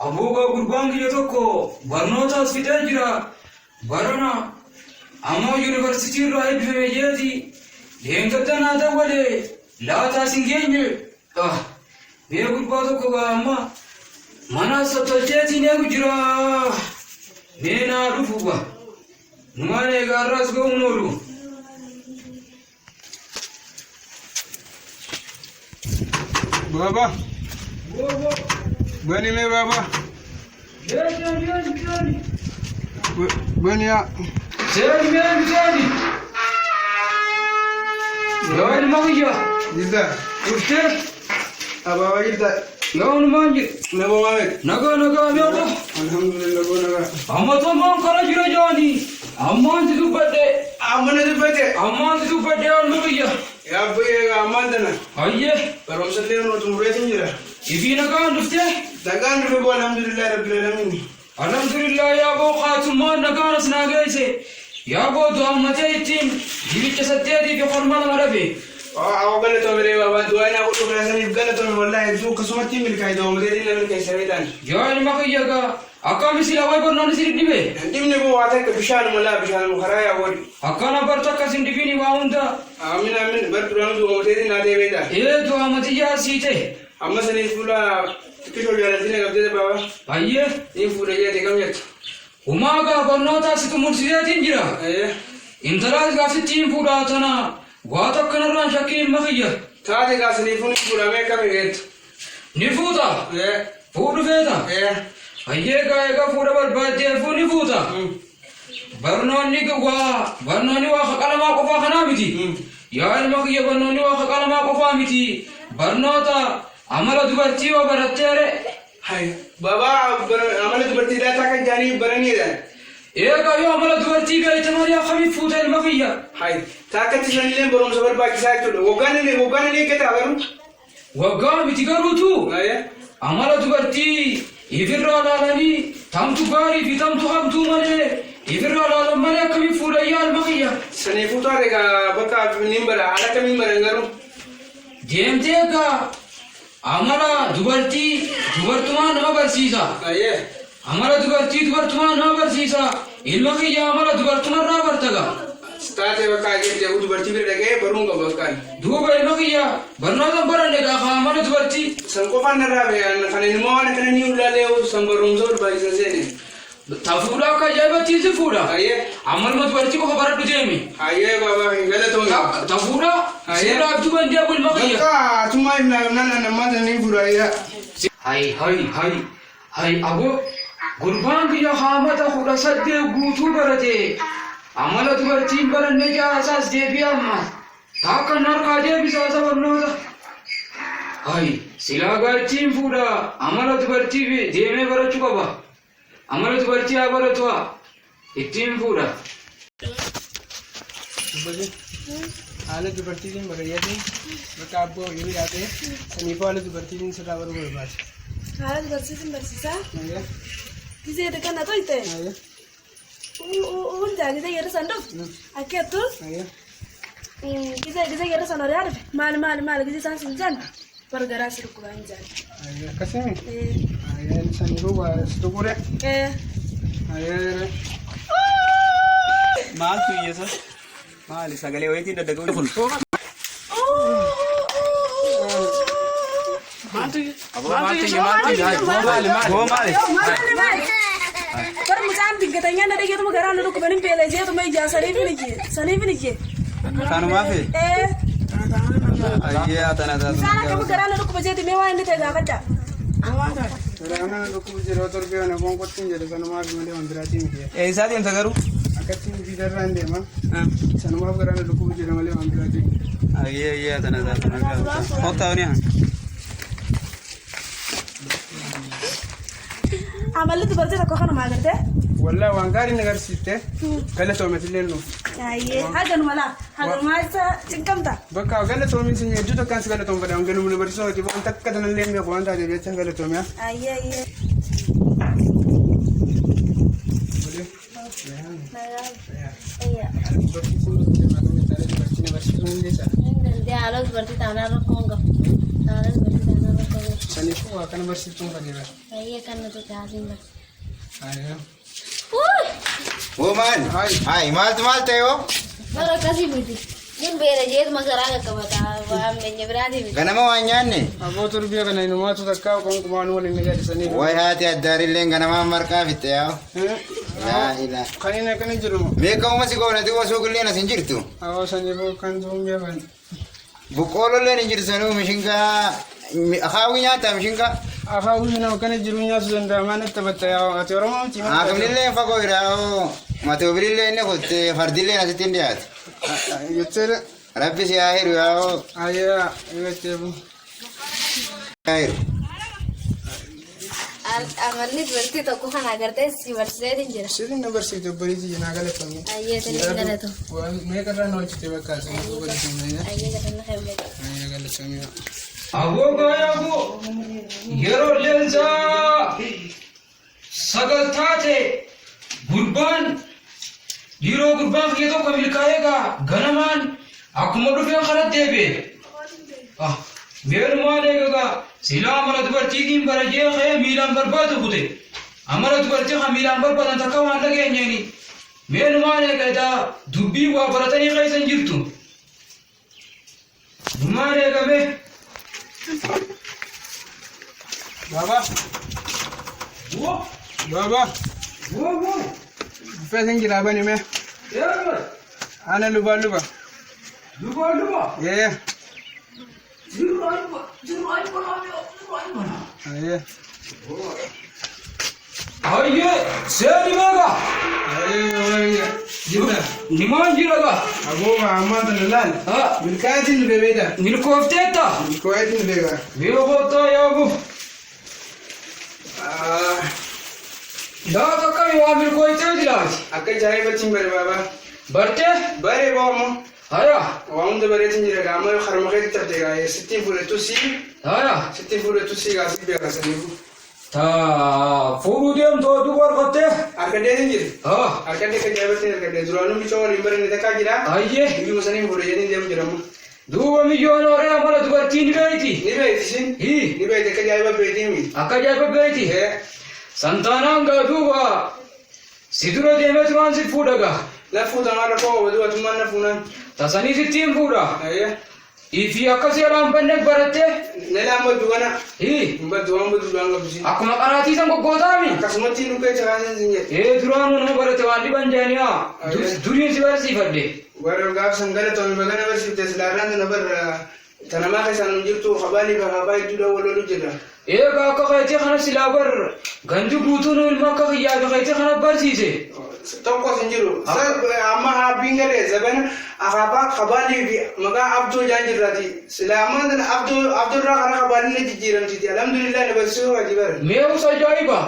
Abuugaa gurbaan kiyya tokko barnootaas fixee jira. Barana ammoo yuunivarsiitii irraa eebbifame jeeti. Leengadda naa dawwale laataas hin geenye. Ah, mee gurbaa tokko gaa amma mana tottolcheetiin eegu jira. Mee naa dhufu gaa. Numaan eegaa irraas ga'uun oolu. Baba. Bani mee baba. Bani yaa. Seeni mee bisaani. Yaa ilma kiyya. Jirta. Dhuftee. Ababa jirta. Yaa onumaan jira. Nama maamet. Nagaa nagaa mee oolu. Alhamdulillah boo nagaa. Amma tommaan kara jira jaani. Ammaan si dubbadhe. Amma na dubbate. Ammaan si dubbadhe yaa ilma kiyya. Yaa abbayyee ammaan tana. Hayyee. Barumsa illee nu xumureetiin jira. Ifii nagaan dhuftee. Nagaan dhufe boo alhamdulillah rabbil alamin. Alhamdulillah yaa boo qaatummaan nagaan as naa geesse. Yaa boo du'ammatee ittiin dibicha saddeetii fi korma lama dhabe. Awwa galatoomi ree baabaa du'aa inaa godhuu keessaniif galatoomi wallahi hedduu akkasumatti milkaa'e du'ammatee na milkeessa beektaan. Yaa ilma kiyya gaa akkami sila way barnoonni si dhibbe. Hin dhibne boo waa takka bishaanuma laa bishaanuma karaa yaa godhi. Akkana barta akkas hin dhibini waa hunda. Aamin aamin bar duraanu du'ammatee naa ta'e beektaa. Ee du'ammatiyyaa sii ta'e. Amma saniif fuula xiqqishoo jaalaltii na qabdee baabaa. Hayyee. Niin fuudha jeete kam jettu. Humaa gaa barnootaa si xumursiseetiin jira. Ayyee. Intalaas gaafsitti hin fuudhaa tana waa takka narraan shakkii ilma kiyya. Taate gaa saniifuu ni fuudha mee akkami jettu. Ni fuuta. Ee. Fuudhu feeta. Ee. Hayyee gaa egaa fuudha barbaaddeefuu ni fuuta. Barnoonni waa barnoonni waa qalamaa qofaa kanaa miti. Yaa ilma kiyya barnoonni waa qalamaa qofaa miti. Barnoota amala dubartii yoo baratteere. Hay babaa amala dubartii daataa kan jaanii baraniidha. Eegaa yoo amala dubartii beekte malee akkamiin fuuta ilma kiyya. Hay taakkatti sanillee barumsa barbaachisaa jechuudha. Waggaan inni waggaan inni eeggataa garuu. Waggaa miti garuutu amala dubartii ifirraa laalanii tamtu gaarii fi tamtu hamtuu malee ifirraa laalan malee akkamiin fuudhan yaa ilma kiyya. Saniifuu taate egaa bakka niin bara haala kamiin baran garuu. Deemtee egaa amala dubartii dubartumaa nama barsiisa. Ayyee. Amala dubartii dubartumaa nama barsiisa. Ilma kiyya amala dubartumarraa barta gaa. Taatee bakka jettee dubartii bira dhaqee baruun qaba bakkaan. Duuba ilma kiyya barnoota hin baranne gaa haa amala dubartii. San qofaan narraa beekan kan ilmoo waan akkana ni ulaalee san barumsa barbaachisan seene. Ta fuudha akka ajaa'ibatti si fuudha. Ayyee. Amaluma dubartii qofa baradhu deemi. Ayyee baabaa hin galatoomi. Ta fuudha Ayyee. sirraa abduu hin deebu ilma kiyya. Bakka atummaa himnaa himnaan ammaa tan hin fuudha ayyaa. Hay hay hay hay aboo gurbaan kiyya haamata 18 guutuu barate amala dubartiin baranne jaasaas deebi'e amma taakka narkaa deebisaa isa barnoota. Hay silaa gaartiin fuudha amala dubartii deemee barachuu qaba. Amala dubartii haa baratu haa ittiin fuudha. Haala dubartiitiin bareedatiin bakka abboo yoo yaate saniifuu haala dubartiitiin sirraa baruu barbaade. Haala dubartiitiin barsiisaa. Gizee kana toyte. Hundaa gizee yeroo san dhuftu akka jettu gizee gizee yeroo san horiyaa dhufe maal maal maal gizee isaan sin jaan bar garaa si dhukkubaa hin jaan. Akkasimi saniifuu waa si tuqure. Maaltu iyyasa? Maali sagalee wayiitiin daddaquu kun? Maaltu Maali maali? Bar mucaan dingatanya na dhageetuma garaa na dhukkuban hin beela jeetuma ijaa saniif hin ijje saniif hin ijje. Kanumaafi? Ee Ayyee tana mucaan akkami taatu. garaa na dhukkuba jeeti mee waan inni ta'e gaafadha. Garaana dhukkubu yeroo torbee ana qoonqottiin jedhe sanumaaf malee waan biraatii miti. Eessaa deemta garuu? Akkatti fiidarraa hin deema. Sanumaaf garaana dhukkubu jira malee waan biraatii miti. Ayyee ayyee tana taatu. Kottaa oniyaa. Amalli dubartii tokko kanuma agartee? Wallaahi waan gaarii na agarsiifte galatoometillee nuuf. Ayyee haganuma laa haganuma isa cinqamta. Bakka galatoomin sin hedduu takkaan si galatoomfadha waan ganuma na barsiisoo waan takka tanallee hin beeku waan taateef jecha galatoomiyaa. Ayyee ayyee. Haala dubartii taanaan rakkoo hin qabu. Haala dubartii taanaan rakkoo hin qabu. Saniifuu waa kana barsiiftuun fadhi bara. Baay'ee kan nuti taasisan bara. Ayyaa. Wuuy! Hoo maal? Hayi. Hayi maaltu maal ta'e hoo? Bara akkasii miti. Nin beela jeetuma garaa qaqqabata. Waan meenya biraatii miti. Ganama waan nyaanne? Aboo turbiya kana inumaatu takkaa qonqumaan waliin ni gadhisanii. Way haati addaarilleen ganamaan marqaa fixxe yaa. Laa ilaa. Kan inni akkana jiru. Beekamuma si goona xiqqoo suuqilleen as hin jirtu. Aboo saniifuu kan tuun beekan. Boqqoololleen hin jirtu sanuu mishingaa akaawwii nyaataa mishingaa. Akaawwii nama akkana jiru nyaatu danda'a maal natti taphatta yaa ati Oromoo miti. Haakimnillee fagoo jira hoo. Matoobilillee inni kutte fardilleen asitti hin dhiyaatu. Jettee Rabbi si haa hiru yaa hoo. ayyaa jetteefu. Haa hiru. Amalli dubartii tokko kan agartee si barsiiseetiin jira. Sirri na barsiifte obboleetti jenaa galatamee. Ayyee tani galatu. Meeqa irraa na hojjete bakka asii galatamee. Ayyee galanna kan beeku. Ayyee galatamee. Aboo gaayaboo yeroo leensaa sagal taate gurbaan dhiiroo gurbaan kiyya tokko milkaa'ee gaa ganamaan akkuma dhufeen karaa deebi'e. Ah, meerumaan eegagaa silaa amala dubartiitiin barajee ka'ee miilaan barbaadu kute. Amala dubartii kan miilaan barbaadan takka waan dhageenyeeni. Meerumaan eegataa dubbii waa baratanii keessa hin jirtu. Numaan eegame. Baba. Woo! Baba. Woo woo! Feesin jira bani mee. Eegal! Ana luba luba. Luba luba! Yee. Jiraan jiraan jiraan. Ayyee. Hayyee seeni meeqa? Ayyee wayya. Jirta. Nimaan jira gaa. Aboo ammaa tana laal. Ha Milkaatiin dhufe beekta. milkoofteetta. Milkaatiin dhufe gaa. Milkooftaa yaabu. Laata akkami waa milkooftee jiraati. Akka ajaa'ibaatti bare baaba. Bartee? Bare boomo. Haya. Waa hunda bareetiin jira gaa amma harma keetti taphte gaa sittiin fudhattu si Haya. sittiin fudhattu si gaa si beeka saniifu. Ta fuudhuu deemtu oduu barbaadde. Harkaddeetiin jira. Ha. Harkadde akka ajaa'ibaatti harkadde duraanuu miicoo waliin baranne takkaa jira. Hayyee. Biyyuma saniin fuudhe jedhanii deemu jira amma. Duuba miyyoon horee amala dubartii ni beeyti. Ni beekti isin. Hii. Ni beekti akka ajaa'iba beektii Akka ajaa'iba beeyti. Santaanaan gaa duuba si dura deemee turaan si fuudha gaa. Lafuuta maal rakkoo qabatu atummaan lafuunaan. Tasanii sitti hin fuudha. Ayyee. Ifi akka seeraan banne barattee. Ne laan baddu kana. Hii. Hin baddu waan baddu duraan qabdu isin. Akkuma qaraatii san goggootaami. Akkasumatti dhukkee cakaasee sin jedhe. Ee duraanuu nama barate waan dhiban jedhanii haa. Duriin si barsiifadhe. Warra gaaf san galatoome bagana barsiifte silaarraan tana barra tanamaa keessaan hin jirtu kabaalii fi akaabaa hedduudha wal lolu jira. Eegaa akka keetii kana silaa bar gandi guutuun ilma akka kiyyaa fi keetii kana barsiise. Tokkos hin jiru. Amma haabbiin galee zabana akaabaa kabaalii fi maqaa abdoo jaan jirraati. Silaa ammaa tana abdoo abdoo irraa karaa kabaaliin ni jijjiiramtiti. Alhamdulillah na barsiisuu hojii bara. Mee'us ajaa'iba.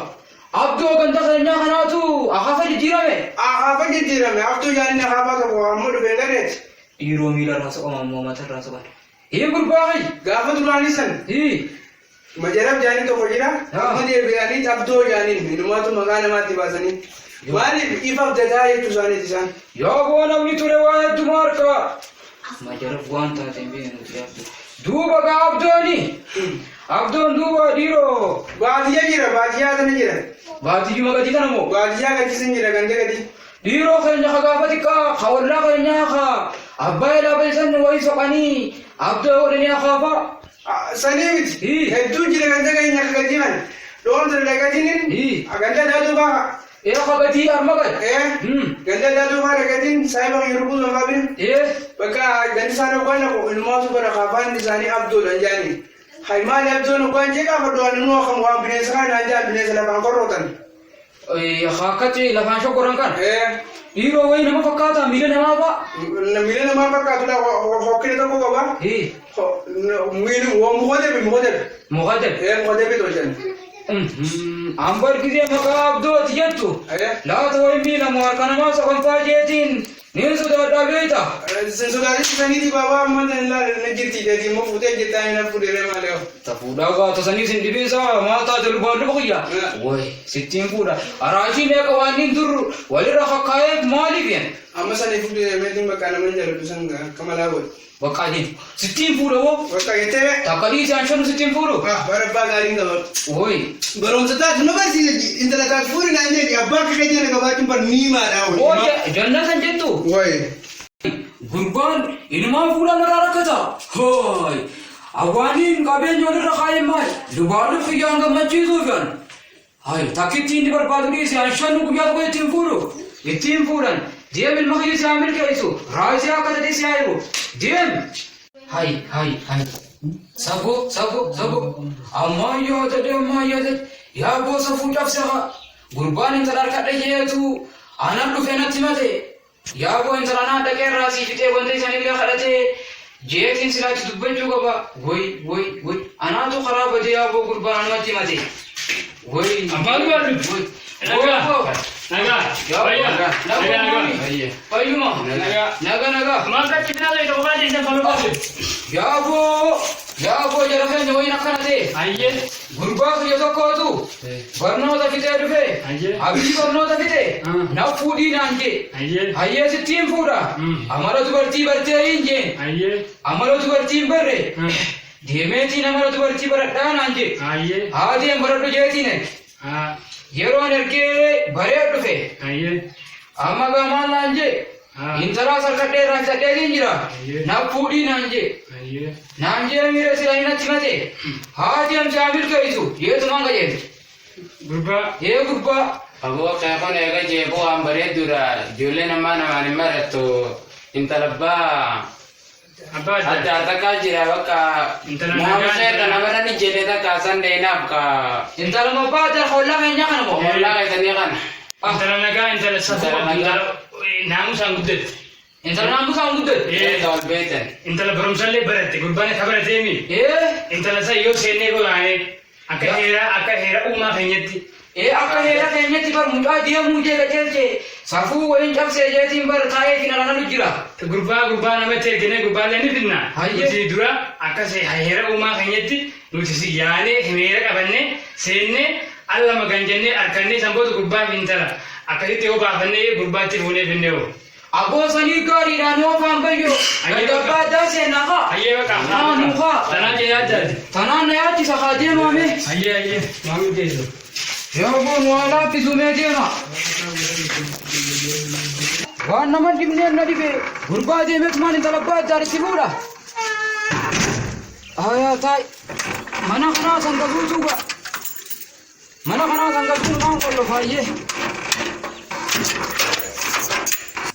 Abdoo ganda keenyaa kanaatu akaafa jijjiirame. Akaabaa jijjiirame abdoo jaaniin akaabaa tokko amma dhufeen galeeti. Dhiiroo miila irraa soqama ammoo mata irraa soqama. Hii gurbaa kiyya. Gaafa duraanii san Hii. Majarab jaaniin tokko jira. Haa. Amma deebi'anii abdoo jaaniin inumaatu maqaa namaatti baasanii. Maaliif ifa abdataa jechuu isaaniiti isaan. Yaa boo namni ture waa hedduma harka. Majarab waan taate hin beeknu yaabdu. Duuba gaa abdooni. Abdoon duuba dhiiroo. Baadiyyaa jira baadiyyaa sana jira. Baadiyyuma gadii kana moo? Baadiyyaa gachiisan jira ganda gadi. Dhiiroo keenya ka gaafa xiqqaa ka ollaa keenyaa ka abbaa ilaa balisan wayii soqanii abdoo godhanii akaafaa. Sanii miti. Hii. Hedduu jira ganda keenya akka gatii mana. Dhoon sana dhagatiin Hii. ganda daaduu baafa. Ee ka gatii arma gad. Ee. Ganda daaduu baa dhagatiin saayiba kan yeroo buusan fa'aa bira. Ee. Bakka gandi isaanii hoggaan dhaqu ilmaatu bara kaafaan isaanii abdoodhaan jaanii. Hay maali abdoon hoggaan jee gaafa du'an inuu akkam waan bineensa kana naan jaan bineensa lafaan korrootan. Akkatti lafaan shoggoran kan. Ee. Dhiiroo wayii nama fakkaata miila namaa fa'a. Miila namaa fakkaatudha hokkina tokko qaba. Hii. Miili mukotebi mukotebi. Mukaddem. Ee mukotebi tolchan. Ambar gisee maqaa abdooti jettu. Ee. Laata wayii miila moo harka namaa soqanfaa jeetiin niin sodaadhaa beekta. Sin sodaachisaniiti baabaa amma tan ilaali na jirti jeeti immoo fuutee jirtaa inni na fuudhee malee hoo. Ta fuudhaa gaa tasanii sin dhibiinsa maal taate lubaan luba kiyya. Way sittiin fuudha. Araashii meeqa waan inni dur walirra kakkaa'eef maaliif yan? Amma sanii fuudhee meetiin bakka nama hin jaalladhu san akka malaa godhe. Bakka deem. Sittiin fuudha hoo. Bakka jettee. Takka dhiisee an shanu sittiin fuudhu. Ah, bara abbaa gaariin qaba. Woy. Barumsa taatu nu barsiisa intala taatu fuudhi naan jedhi abbaa akka keetii na qabaachuun bar niimaadha. Hoo jannatan jettu. Woy. Gurbaan inumaa fuudhaan irraa rakkata. Hooy. Awwaaniin qabeenya walirra kaa'een maal? Lubaan kiyyaan gammachiisuuf yan. Hay takkitti inni barbaadu dhiise an shanu guyyaa tokko ittiin fuudhu. Ittiin fuudhan. Deem ilma kiyya si haa milkeessu. Raayisii akka ta'e si haa jiru. Deem. Hay hay hay. Sagoo sagoo sagoo. Ammaa yaadadhe ammaa yaadadhe. Yaa boosa safuu cabse haa. Gurbaan intala harka dhayeetu anan dhufe natti mate. Yaa boo intala naa dhaqee irraa sii fixee wanta isanillee kadhatee jeetiin silaatti dubbachuu qaba. Woy woy woy anaatu karaa badee yaa boo gurbaan anumatti mate. Woy. Abbaan baadhu. Woy. Nagaa. Nagaa. Yaa Fayyaa. Nagaa Nagaa. Nagaa. Fayyuma. Nagaa. Naga naga. Maal gatti finaa ta'e tokko baatee isin faluu baate. Yaa boo yaa boo jara keenya wayiin akkana ta'e. Ayyee. Gurbaa kiyya tokkootu barnoota fixee dhufe. Ayyee. Abiyyi barnoota fixe. Na fuudhii naan jee. Ayyee. Hayyee sittiin fuudha. Amala dubartii bartee hin jeen. Ayyee. Amala dubartii hin barre. Deemeetiin amala dubartii baradhaa naan jee. Ayyee. Haadeen baradhu jeetiin erge. Haa. Yeroon ergee baree dhufe. Ayyee. Amma gamaan naan jee. Haa. Intalaas harkadhee irraa fixadheetiin jira. Ayyee. Na fuudhii naan jee. Ayyee. Naan jee miira silanii natti mate. Haati amsaa milkeessu yeetumaan qajeelche. Gurbaa. Yee gurbaa. Aboo qeeqoon eega jeequu waan bareedduudha. Ijoolleen ammaa namaan hin marattu. Intala abbaa Abbaa adda. adda takkaa jira bakka. Intala nagaa. Naamusa irra namarra ni jenne takka san dheeynaaf ka. Intala mabbaa adda hollaa keenyaa kana moo? Hollaa keessanii kana. Intala nagaa intala safuu Intala qabdu nagaa. intala naamusaan guddatte. Intala naamusaan guddatte. Ee. Ol beektan. Intala barumsallee baratte gurbaan isa barateemi. Ee. Intala san yoo seennee gogaane akka heera akka heera uumaa keenyatti. Ee akka heera keenyatti bar mucaa deemuu jee qajeelche safuu wayiin cabsee jeetiin bar taa'ee fi nalanalu jira. Gurbaa gurbaa namatti erginee gurbaallee ni finna. Hayyee. Nuti dura akka heera uumaa keenyatti nuti si yaanee heera qabannee seennee alla magan jennee harkannee san booda gurbaa fi intala akkasitti yoo baafannee gurbaatti fuunee finnee hoo. Aboo sanii gaariidhaan yoo afaan bayyo. Hayyee Gadi abbaa addaa seenaa haa. Hayyee baqa. Haa nuu haa. Tanaan jee yaaddaati. Tanaan na yaachisa haa deemaame. Hayyee hayyee maamii teessu. Yaa boo nu haa laaffisu mee deema. Waan nama dhibneen na dhibe gurbaa deemeetumaan intala abbaa addaan itti fuudha. Hayaa taa'e mana kanaa san gasuutu ga'a. Mana kanaa san gasuun maan qollofaayyee.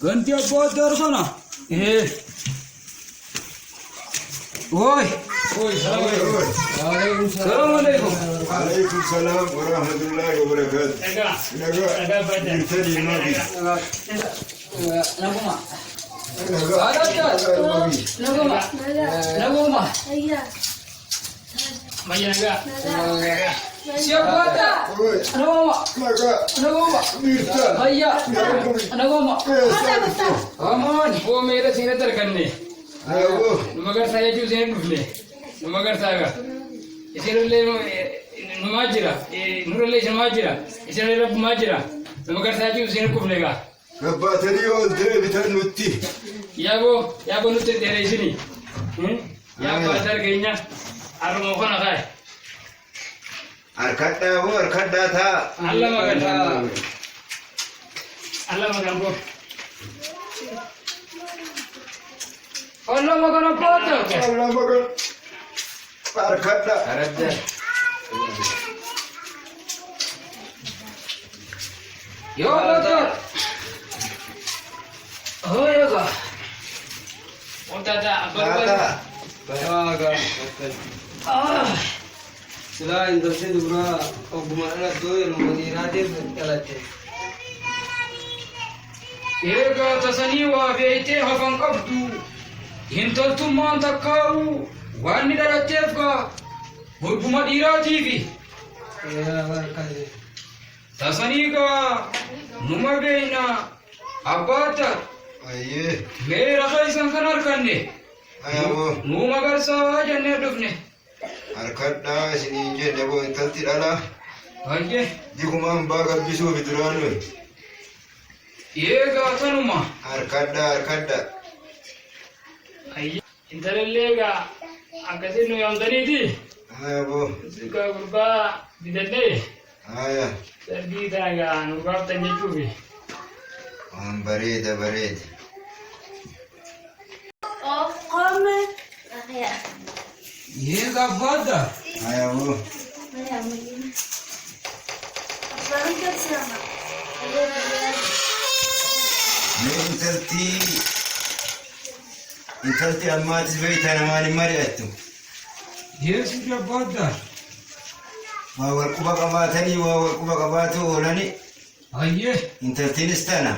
Ganti abbaa addaa kana. Ee. Woi. Salaam alaikum. Alaikum salam wa rahmatullahi wa barakatuh. Nagaa. Nagaa. Nagaa baadhaa. Jirtanii maafi. Naguma. Nagaa. Adda. Maafi. Naguma. Naguma. Ayyaa. Mayya nagaa. Nagaa. Si abbaa addaa. Oi. Naguma. Nagaa. Naguma. Jirta. Hayya. Naguma. Eessa? Amaan. Boo meera seenatti arganne. Ayoo. Nu magarsaa jechuun isin dhufne. Nu magarsaa egaa. Isinillee numaa jira. Nurallee isinumaa jira. Isinillee rabbumaa jira. Nu magarsaa jechuun isin dhufne egaa. Gabbaatanii ol deebitan nutti. Yaaboo yaaboo nutti hin dheereessini. Yaaboo adda argeenya. Haruma kana kaa'e. Harkadhaa boo harkadhaa taa. Alla magan. Alla magan boo. Allah magan abbaa addaa. Allah magan. Harkadhaa. Aradda. Yaa abbaa addaa. Hooyaga. Wanta abbaa Taataa. Ah. Silaa intalli duraa ogguma dhalattu ilma dhiiraatiif dhalatte. Eegaa tasanii waa beeytee hafan qabdu. Intaltummaan takkaa'u waan ni dhalatteef gaa gurbuma dhiiraatiifi. Tasanii gaa numa beeyna abbaa addaa. Ayyee. Mee raqa isan kan harkanne. Ayoo. Nuu magarsaa jennee dhufne. Harkadhaa isiniin jenne boo intalti dhala. Hayyee. Dikumaan baa gabbisuufi duraan nuyi. Eegaa tanuma. Harkadhaa harkadhaa. Intalallee egaa akkasiin nu yaamtaniiti. Haya boo. Egaa gurbaa fidannee Haya. sargii tana egaa nu baaftan jechuufi. Waan bareeda bareeda. Qomme. Yee abbaadda. Haya boo. Abbaan galchama. Mee intalti ammaatis beektaa namaan hin mari'attu. Yesuus abbaadda. Waa wal quba qabaatanii waa wal quba qabaatu oolani. Hayyee. Intaltiinis tana.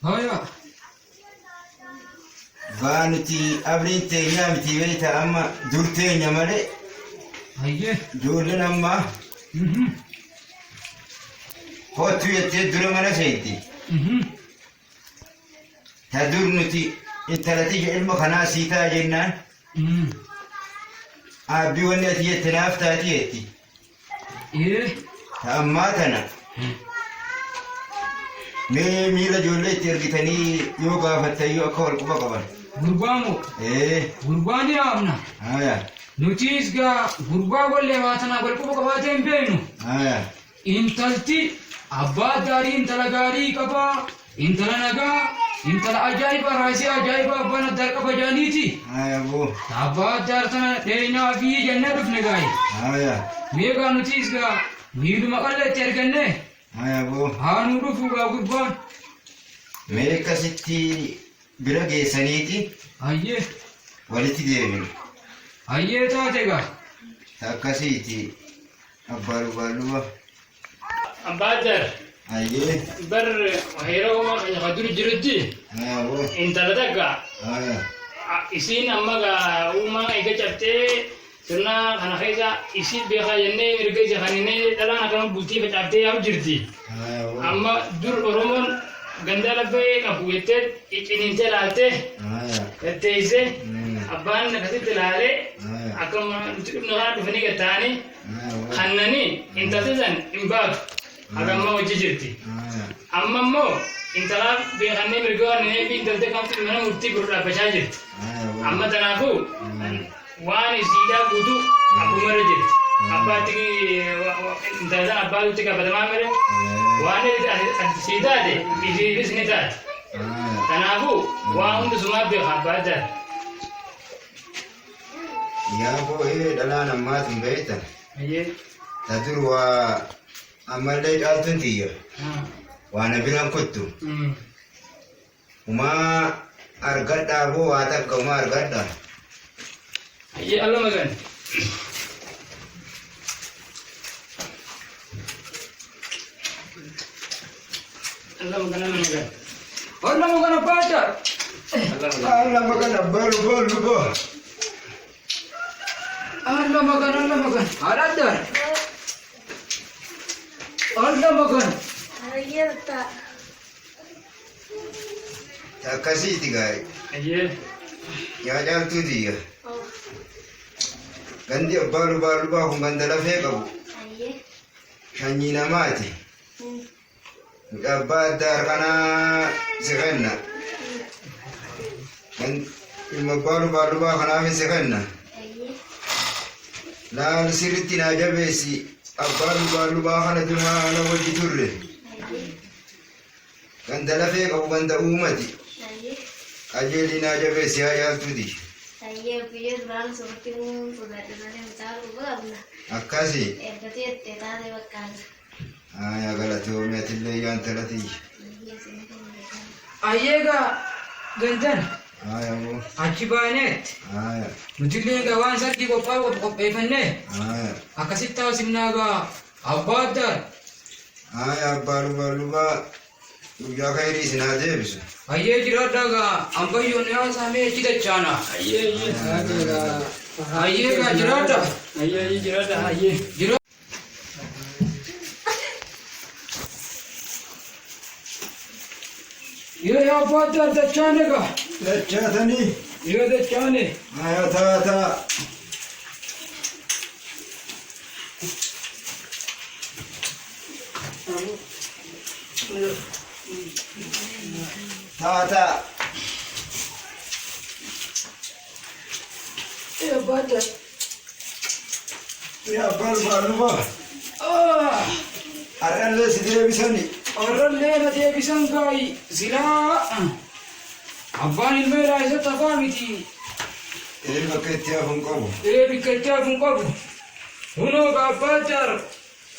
Haya. Baa nuti abriin teenyaa miti beektaa amma dur teenya malee. Hayyee. Ijoolleen ammaa kottu jettee dura mana seenti. Ta dur nuti intala tiyya ilma kanaa sii ta'a jennaan aabbii wanni ati jette naaf taati jetti. Ta ammaa tana mee miila ijoollee itti ergitanii yoo gaafattan yoo akka wal quba qaban. Gurbaa moo? Ee. Gurbaa ni yaamna. Haya. Nutis gaa gurbaa wallee waa tanaa wal quba qabaatee hin beeknu. Haya. Intalti abbaa gaarii intala gaarii qabaa, intala nagaa, intala ajaa'iba raasii ajaa'iba abbaan addaa qaba jaaniiti. Haya boo. Abbaa addaa tana dheenaa fi jennee dhufne gaayi. Haya. Mee gaa nutis gaa miidhuma qalla itti arganne. Haya boo. Haa nuu dhufu gaa gurbaan. Mee akkasitti bira geessaniiti. Hayyee. Walitti deebinu. Hayyee taate gaa. Akkasiiti abbaa lubaa luba. Abbaa Hayyee. Bar heera uumaa keenya kan dur jirutti Haya boo. intala takka Haya. isiin amma gaa uumaa eega cabxee sirna kana keessa isii beekaa jennee mirga isa kaninee dhalaan akkana bultii facaaftee yaa'u jirti. Haya boo. Amma dur Oromoon ganda lafee qabu jettee ciniintee laaltee Haya. tetteessee abbaan akkasitti laalee Haya. akka nuti dhufne kana dhufanii gatta'anii Haya boo. kannanii intalti san hin baatu haga ammaa hojii jirti. Haya. Amma immoo intalaaf beekannee mirga kanneen fi intalti kamtu mana murtii biru dhaabbachaa jirti. Haya boo. Amma kanaafuu waan isiidhaa guutuu abbuma irra jirti. Abbaatti intala san abbaatutti qabatamaa mire waan sii taate isiifis ni taate. Kanaafuu waan hundi sumaa beeka abbaa taate. Yaa boo ee dhalaan ammaatiin beektan. Ayyee. Ta dur waa ammallee caaltuun tiyya. Waa na biraan kottu. Umaa argadhaa boo waa takka umaa argadhaa. Ayyee alla magan. Alla magan alla magan. Alla magan abbaa addaa. Alla magan abbaa lubaa lubaa. Alla magan alla magan. Haadha addaa. Alla magan. Hayyee ta'a. Akkasiiti gaarii. Ayyee. Yaa caaltuu tiyya. Gandi abbaa lubaa lubaa kun ganda lafee qabu. Ayyee. Shanyii namaati. Mucaa abbaa addaa harkanaa si kenna. Ilma abbaa lubaa lubaa kanaaf si kenna. Ayyee. Laal sirriitti naa jabeessi abbaa lubaa lubaa kana dura haala wajji turre. Ayyee. Ganda lafee qabu ganda uumati. Ayyee. Qajeelii naa jabeessi haa caaltuuti. Ayyee biyya duraan suurti kun sodaadhe malee mucaa dhugu qabna. Akkasi. Erga teettee taate bakkaata. Haa galatoomii atillee yaa intala tiyya. Ayyee sin kenna. Ayyee gaa gandan Haa boo. achi baaneet Haa. nutillee gaa waan sargii qophaa'u qopheeffannee Haa. akkasitti taasifnaa gaa abbaa addaa. Haa abbaa lubaa lubaa guyyaa khayrii isin haa deebisu. Ayyee jiraadhaa gaa ambayyoon yaa saamee achi dachaana. Ayyee ayyee. Ayyee gaa jiraadhaa. Ayyee ayyee jiraadha ayyee. Jira. Yoo yaa abbaa addaa dachaane gaa. Dachaatanii. Yoo dachaane. Haa taa taa. Taa taa. Abbaa Yaa abbaa lubaa lubaa. Har'allee si deebisani. Har'allee na deebisan gaayi silaa abbaan ilmeedhaa isatti hafaa miti. Ee bakka itti hafu hin qabu. Ee bakka itti hafu hin qabu. Kunoo gaa abbaa jaar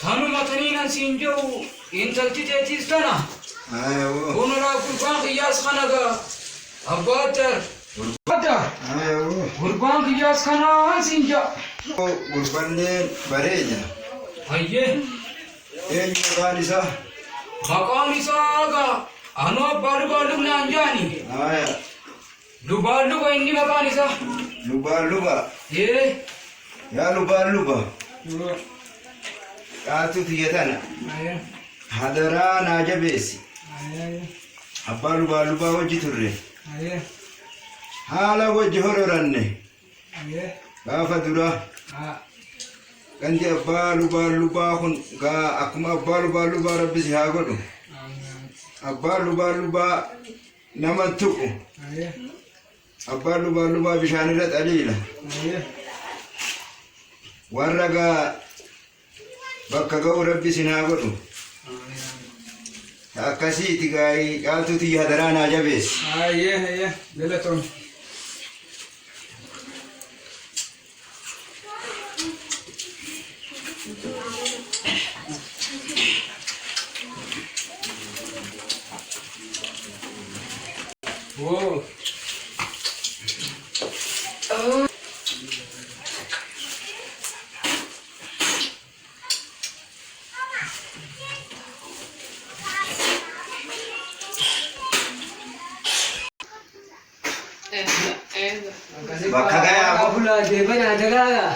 tanuma taniinan siin jedhu intalti teetiis tana. Ayawoo. Kunoo laa gurbaan kiyyaas kana gaa abbaa jaar. Ayawoo. Gurbaan kiyyaas kanaa siin jedha. Gurballeen bareeda. Hayyee. Eenyu maqaan isaa? Maqaan isaa gaa anuu abbaa lubaa lubnaan jaani. Aya. Lubaa luba inni maqaan isaa. Lubaa luba. Ee. Yaa lubaa luba. Caaltuu tiyya tana. Hadaraa naa jabeessi. Abbaa lubaa lubaa wajji turre. Haala wajji hororanne. Gaafa dura. Gandi abbaa lubaa lubaa kun gaa akkuma abbaa lubaa lubaa rabbi si haa godhu. Abbaa lubaa lubaa nama tuqu. Abbaa lubaa lubaa bishaanirra xaliila. Warra gaa bakka ga'u rabbi sin haa godhu. Akkasiiti gaa'ii caaltuu tiyya hadaraa naa jabeessi. Ayyee ayyee galatoom. Woo. Bakka gayaa qofa. Bulaa deebanaa dagaagaa.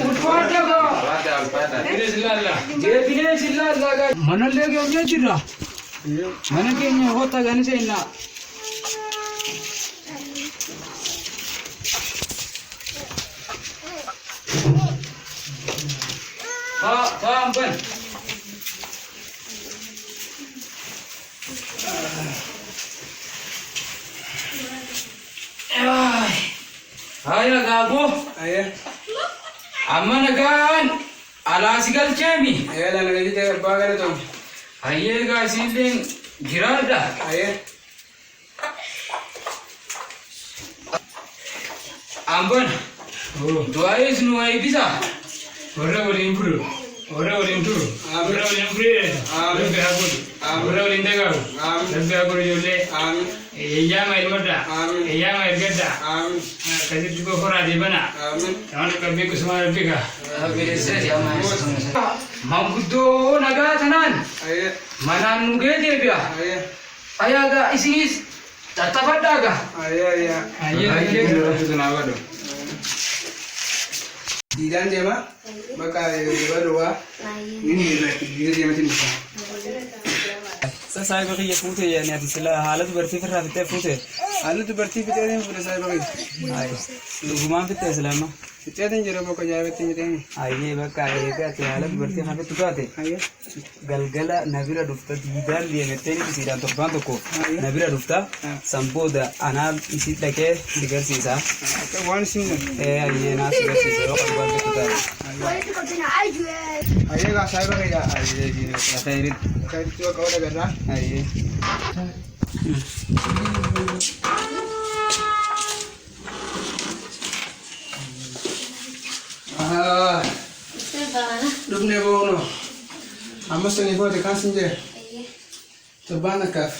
Ulfaata gaa. Binees ilaalla. Deebinee sillaallaa gaa. Manallee keenya jirra. Mana keenya hotta gani seennaa. Taa taan ban. Haya gaaboo. Ayyee. Amma nagaan alaa si galcheemi. Ayyee laala galchite abbaa galatoom. Hayyee gaa isiilleen jiraadha. Ayyee. Amban du'aayis nu eebbisa. Warra waliin bulu, warra waliin turu, warra waliin furiidha. Rabbi haa godhu. Warra waliin dagaagu. Rabbi haa godhu ijoollee. Eeyyaama ilmadha. Eeyyaama ergadha. Akkasitti goforaa deebana. Waan qabbii kusumaa rabbi kaa. Manguddoo nagaa tanaan Ayyee. manaan nu gee deebi'a. Ayyee. Ayaa gaa isinis tattafadhaa gaa. Ayyee ayyee. Hayyee rabbi sun haa godhu. Diidaan deema. Bakka jabaa duwwaa. Inni irra deematiin dhufa. Saayiba kiyya fuute yaani ati sila haala dubartii firraa fixee fuute. Haalli dubartii fixeetiin fuudhe saayiba kiyya. Dhugumaan fixee silaama. Fixeetiin jira bakka jaarratti fixeeni. Ayyee bakka eegaa ati haala dubartii kan fixu taate galgala na bira dhufta diidaan deemettee ni isiidhaan torbaan tokko na bira dhufta san booda anaa isii dhaqee si garsiisa. Waan isin godhu. Ee ayyee naa si garsiisa yoo kan fixu taate. Ayyee gaa saayiba kiyya. Ayyee khayritti. Khayritti bakka wal agarraa. Ayyee. Dhufnee boonoo. Amma sanii booda kan sin jee. Torbaan akkaaf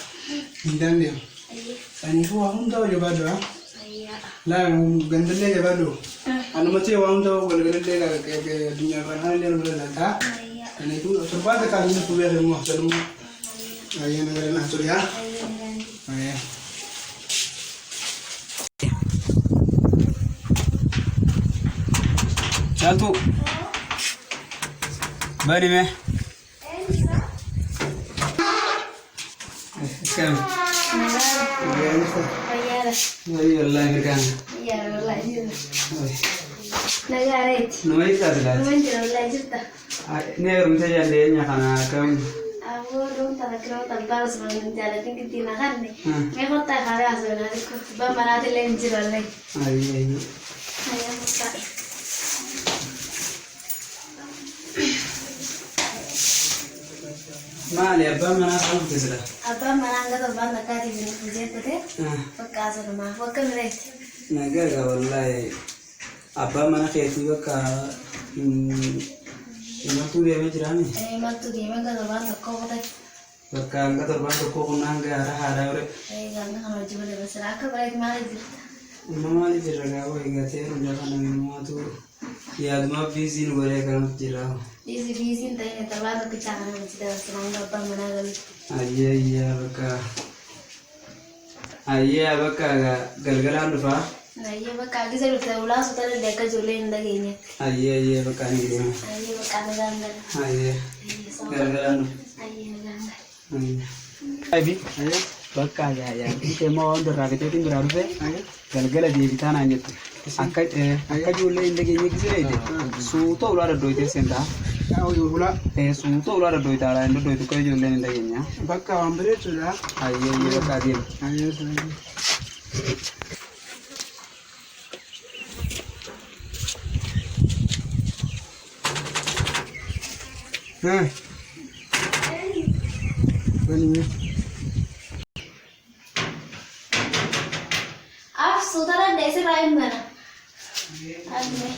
diidaan deema. Saniifuu waa hundaa jabaadhu. Laa gandallee jabaadhu. Anuma ta'e waa hundaa galgalallee addunyaa kanaa illee nu bira laata. Kanaafuu torbaan akkaaf inni kubee immoo sanummaa. Ayyee nagara naa ture haa. Ayyee. Caaltuu. Bani mee. Akkam. Fayyaadha. Wayii wallaahi mirgaan. Yaa wallahi jira. Nagaareeti. Nama hiikaa silaati. Numan jira wallahi jirta. Ni heerumte jallee kana akkam. Aboo dhuunfa rakkoo tabbaa osoo hin jaalatin giddiin hakanne. Mee kottaa karaa osoo hin abbaan manaatillee hin jiru wallahi. Ayyee. Ayyee murtaa'e. Maali abbaan manaa kan sila? Abbaan manaa hanga torbaan takkaatiif hin dhufu jettee bakka asanumaaf bakka bireetti. Nagaa egaa wallaahi abbaan mana keetii bakka imaltuu deemee jiraame. Imaltuu deemee hanga torbaan tokkoo qote. Bakka hanga torbaan tokkoo kun hanga haadha haadhaa ture. Hanga kana hojii malee basira akka bareedu maali jirta? Amma maali jirra gaafoo eegatee hundaa kana himaatu yaadumaa biiziin godhee kanatu jira. Biizii biiziin ta'ee torbaan tokkichaa kana hojii dabarsina hanga abbaan manaa galutti. Ayyee ayyee bakka ayyee bakka galgalaan dhufaa. Ayyee bakka gisa dhufte ulaa suuta danda'e akka ijoolleen hin dhageenye. Ayyee ayyee bakka ni deema. Ayyee bakka nagaan gala. Ayyee galgalaan dhufa. Ayyee nagaan gala. Ayyee. Bakka yaadii keemmoo waan irraa fiteetiin biraa dhufe galgala deebitaa naan jette. Akka akka ijoollee hin dhageenye gisee suuta ulaa daddoyitee seentaa. Ulaa. Suuta ulaa daddoyitaa alaa hin daddoyitu akka ijoolleen hin dhageenye. Bakka waan bareechuudha. Ayyee ayyee bakka adeemu. Ayyee. Af suuta danda'e sirraa hin mana. Ayyee.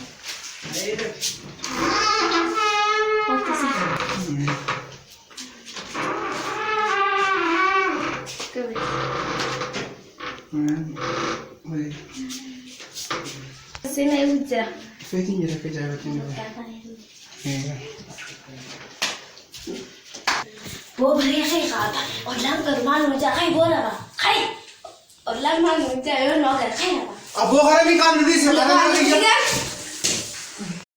Sina eegu jira. Feetiin jira akka jaalattiin dhufe. Boo baree kee qaata. Ollaan gad maal nu jaa kai boo laba. Kai. Ollaan maal nu jaa yoo nu agar kai laba. Abboo karaa mi qaamni dhiise karaa mi qaamni.